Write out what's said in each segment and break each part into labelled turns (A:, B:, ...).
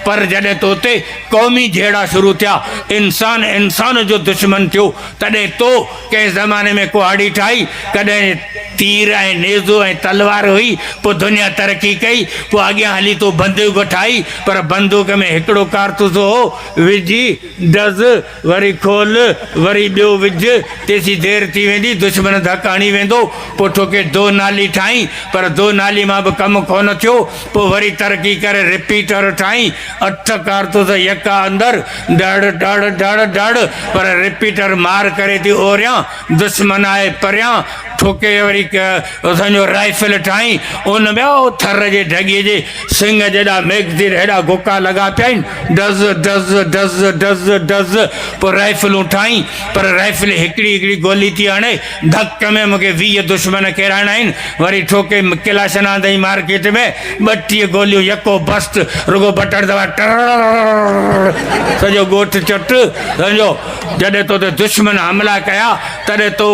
A: پر جڏهن تو تي قومي جهيڙا شروع ٿيا، انسان انسان جو دشمن ٿيو، تڏهن تو ڪنهن زماني ۾ ڪهاڙي ٺاهي، ڪڏهن تير ۽ نيزو ۽ تلوار هئي، پوء دنيا ترقي ڪئي، پوء اڳيان هلي تو بندوق ٺاهي، پر بندوق ۾ هڪڙو ڪارتوس هو، وجهي، دز، وري کول، وري ٻيو وجهه، تيسين دير ٿي ويندي، دشمن ڌڪ هڻي ويندو، پوء ٺوڪي دو نالي ٺاهين، پر دو نالي مان به ڪم ڪونه ٿيو، پوء وري ترقي ڪري رپيٽر ٺاهين، اٺ ڪارتوس يڪا اندر، ڊڙ ڊڙ ڊڙ ڊڙ، پر رپيٽر مار ڪري ٿي اوريان، دشمن آهي پريان، ٺوڪي وري اسان جو رائفل ٺاهين، ان ۾ او ٿر جي ڍڳي جي سڱ جيڏا ميگزين هيڏا گوڪا لڳا پيا آهن، ڊز ڊز ڊز ڊز ڊز، پوء رائفلون ٺاهين، پر رائفل هڪڙي هڪڙي گولي ٿي هڻي، ڌڪ ۾ مون کي 20 دشمن ڪيرائڻا آهن، وري ٺوڪي ڪلاشن آندئين مارڪيٽ ۾، 32 گوليون يڪو بسٽ، رڳو بٽڻ دٻاء ٽررررررر سڄو ڳوٺ چٽ، سمجهو جڏهن تو تي دشمن حملا ڪيا، تڏهن تو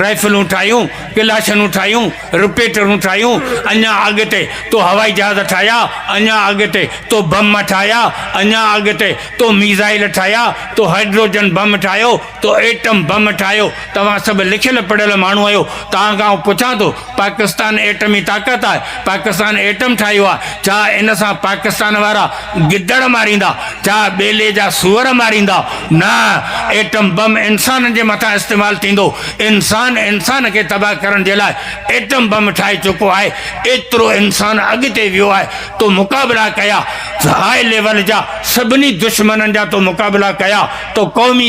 A: رائفلون ٺاهيون، ڪلاشنون ٺاهيون، رپيٽرون ٺاهيون، اڃا اڳتي تو هوائي جهاز ٺاهيا، اڃا اڳتي تو بم ٺاهيا، اڃا اڳتي تو ميزائل ٺاهيا، تو هائيڊروجن بم ٺاهيو، تو ايٽم بم ٺاهيو، توهان سڀ لکيل پڙهيل ماڻهو آهيو، توهان کان آئون پڇان ٿو، پاڪستان ايٽمي طاقت آهي، پاڪستان ايٽم ٺاهيو آهي، ڇا ان سان پاڪستان وارا گدڙ ماريندا، ڇا ٻيلي جا سوئر ماريندا؟ نه، ايٽم بم انسانن جي مٿان استعمال ٿيندو، انسان انسان کي تباهه ڪرڻ جي لاء ايٽم بم ٺاهي چڪو آهي، ايترو انسان اڳتي ويو آهي، تو مقابلا ڪيا، هاء ليول جا سڀني دشمنن جا تو مقابلا ڪيا، تو قومي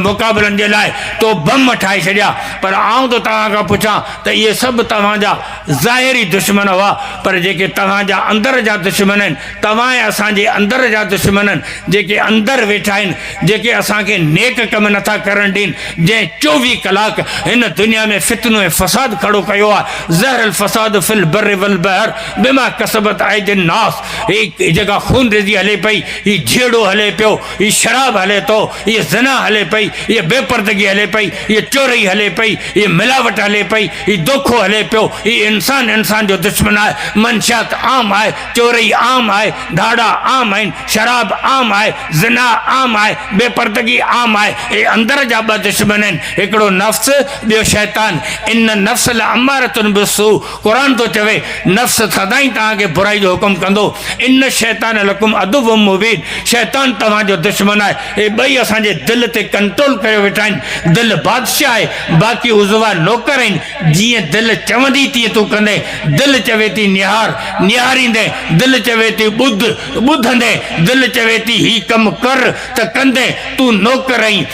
A: مقابلن جي لاء تو بم ٺاهي ڇڏيا، پر آئون ٿو توهان کان پڇان ته اهي سڀ توهان جا ظاهري دشمن هئا، پر جيڪي توهان جا اندر جا دشمن آهن، توهان ۽ اسان جي اندر جا دشمن آهن، جيڪي اندر ويٺا آهن، جيڪي اسان کي نيڪ ڪم نٿا ڪرڻ ڏين، جنهن 24 ڪلاڪ هن دنيا ۾ فتنو ۽ فساد کڙو ڪيو آهي، ظهر الفساد في البر والبحر بما ڪسبت ايدي الناس، هي جيڪا خونريزي هلي پئي، هي جهيڙو هلي پيو، هي شراب هلي ٿو، هيء زنا هلي پئي، هيء بي پردگي هلي پئي، هيء چورئي هلي پئي، هيء ملاوٽ هلي پئي، هي دوکو هلي پيو، هي انسان انسان جو دشمن آهي، منشيات عام آهي، چورئي عام آهي، ڌاڙا عام آهن، شراب عام آهي، زنا عام آهي، بي پردگي عام آهي، اهي اندر جا ٻه دشمن آهن، هڪڙو نفس، ٻيو شيطان، ان النفس لامارة بالسوء، قرآن ٿو چوي، نفس سدائين توهان کي برائي جو حڪم ڪندو، ان الشيطان لڪم عدو مبين، شيطان توهان جو دشمن آهي، اهي ٻئي اسان جي دل تي ڪنٽرول ڪيو ويٺا آهن، دل بادشاهه آهي، باقي عضوا نوڪر آهن، جيئن دل چوندي تيئن تون ڪندين، دل چوي ٿي نهار، نهاريندين، دل چوي ٿي ٻڌ، ٻڌندين، دل چوي ٿي هي ڪم ڪر ته ڪندين، تون نوڪر آهين.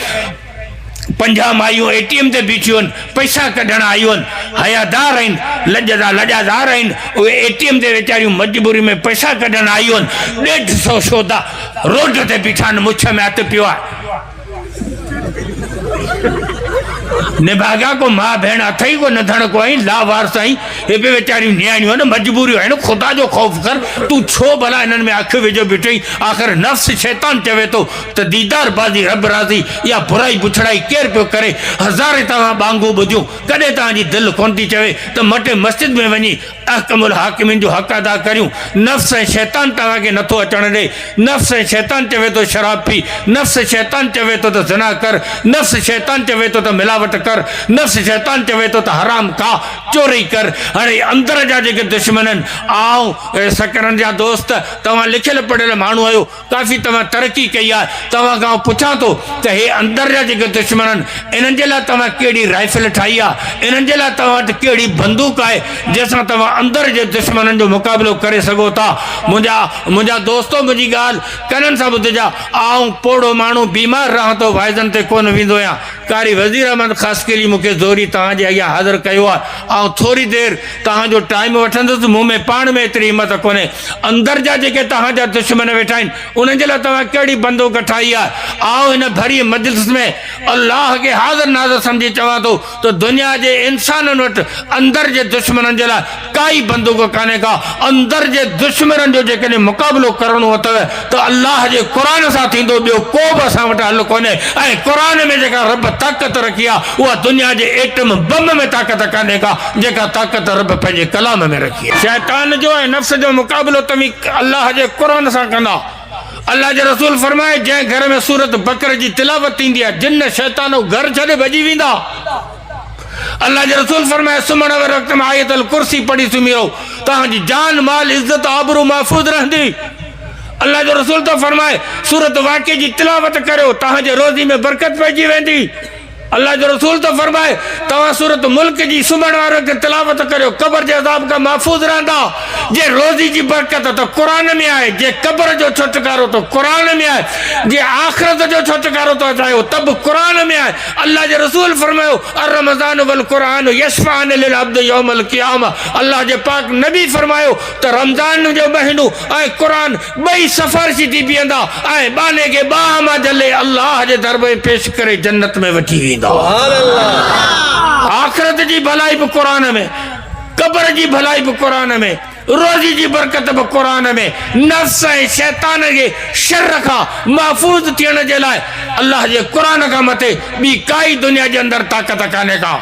A: 50 مايون اي ٽي ايم تي بيٺيون آهن، پئسا ڪڍڻ آيون آهن، حيادار آهن، لڄ جا لڄادار آهن، اهي اي ٽي ايم تي ويچاريون مجبوري ۾ پئسا ڪڍڻ آيون آهن، 150 شودا روڊ تي بيٺا آهن، مڇ ۾ هٿ پيو آهي. نڀاڳا ڪو ماء ڀيڻ اٿئي ڪو نڌڻ ڪو آهين، لاوارث آهين، هي به ويچاريون نياڻيون آهن، مجبوريون آهن، خدا جو خوف ڪر، تون ڇو ڀلا هنن ۾ اک وجهيو بيٺو آهين، آخر نفس شيطان چوي ٿو ته ديدار بازي رب راضي، اها برائي بڇڙائي ڪير پيو ڪري، هزارين توهان ٻانگون ٻڌيون، ڪڏهن توهان جي دل ڪونه ٿي چوي ته مٽي مسجد ۾ وڃي احڪم الحاڪمين جو حق ادا ڪريون، نفس ۽ شيطان توهان کي نٿو اچڻ ڏئي، نفس ۽ شيطان چوي ٿو شراب پي، نفس شيطان چوي ٿو ته زنا ڪر، نفس شيطان چوي ٿو ته ملاوٽ ڪر، نفس شيطان چوي ٿو ته حرام کاء، چوري ڪر، هاڻي اندر جا جيڪي دشمن آهن، آئون اي سڪرنڊ جا دوست توهان لکيل پڙهيل ماڻهو آهيو، ڪافي توهان ترقي ڪئي آهي، توهان کان آئون پڇان ٿو ته هي اندر جا جيڪي دشمن آهن، انهن جي لاء توهان ڪهڙي رائفل ٺاهي آهي، انهن جي لاء توهان وٽ ڪهڙي بندوق آهي، جنهن سان توهان اندر جي دشمنن جو مقابلو ڪري سگهو ٿا. منهنجا منهنجا دوستو منهنجي ڳالهه ڪنن سان ٻڌجا، آئون پوڙهو ماڻهو بيمار رهان ٿو، واعظن تي ڪونه ويندو آهيان، قاري وزير احمد خاصخيلي مون کي زوري توهان جي اڳيان حاضر ڪيو آهي، آئون ٿوري دير توهان جو ٽائيم وٺندس، مون ۾ پاڻ ۾ ايتري همت ڪونهي، اندر جا جيڪي توهان جا دشمن ويٺا آهن، انهن جي لاء توهان ڪهڙي بندوق ٺاهي آهي؟ آئون هن ڀريء مجلس ۾ الله کي حاضر ناظر سمجهي چوان ٿو ته دنيا جي انسانن وٽ اندر جي دشمنن جي لاء ڪائي بندوق ڪانهي ڪا، اندر جي دشمنن جو جيڪڏهن مقابلو ڪرڻو اٿو ته الله جي قرآن سان ٿيندو ٻيو ڪو به اسان وٽ حل ڪونهي ۽ قرآن ۾ جيڪا رب طاقت رکي آهي اها دنيا جي ايٽم بم ۾ طاقت ڪانهي ڪا جيڪا طاقت رب پنهنجي ڪلام ۾ رکي آهي. شيطان جو ۽ نفس جو مقابلو توهين الله جي قرآن سان ڪندا. الله جي رسول فرمايو، جنهن گهر ۾ سورة بقره جي تلاوت ٿيندي آهي، جن شيطان اهو گهر ڇڏي ڀڄي ويندا. الله جي رسول فرمايو، سمهڻ واري وقت ۾ آيت الڪرسي پڙهي سمهي رهو، توهان جي جان، مال، عزت، آبرو محفوظ رهندي. الله جو رسول ٿو فرمائي، سورة واقعي جي تلاوت ڪريو، توهان جي روزي ۾ برڪت پئجي ويندي. الله جو رسول ٿو فرمائي، توهان سورة ملڪ جي سمهڻ واري وقت تلاوت ڪريو، قبر جي عذاب کان محفوظ رهندا. جي روزي جي برڪت ته قرآن ۾ آهي، جي قبر جو ڇوٽڪارو ته قرآن ۾ آهي، جي آخرت جو ڇوٽڪارو ٿو چاهيو ته به قرآن ۾ آهي. الله جي رسول فرمايو، الرمضان والقرآن يشفعان للعبد يوم القيامة الله جي پاڪ نبي فرمايو ته رمضان جو مهينو ۽ قرآن ٻئي سفارشي ٿي بيهندا ۽ ٻانهي کي ٻانهن مان جهلي الله جي در ۾ پيش ڪري جنت ۾ وٺي ويندا. آخرت جي ڀلائي به قرآن ۾، قبر جي ڀلائي به قرآن ۾، روزي جي برڪت به قرآن ۾، نفس ۽ شيطان جي شر کان محفوظ ٿيڻ جي لاء الله جي قرآن کان مٿي ٻي ڪائي دنيا جي اندر طاقت ڪانهي ڪا.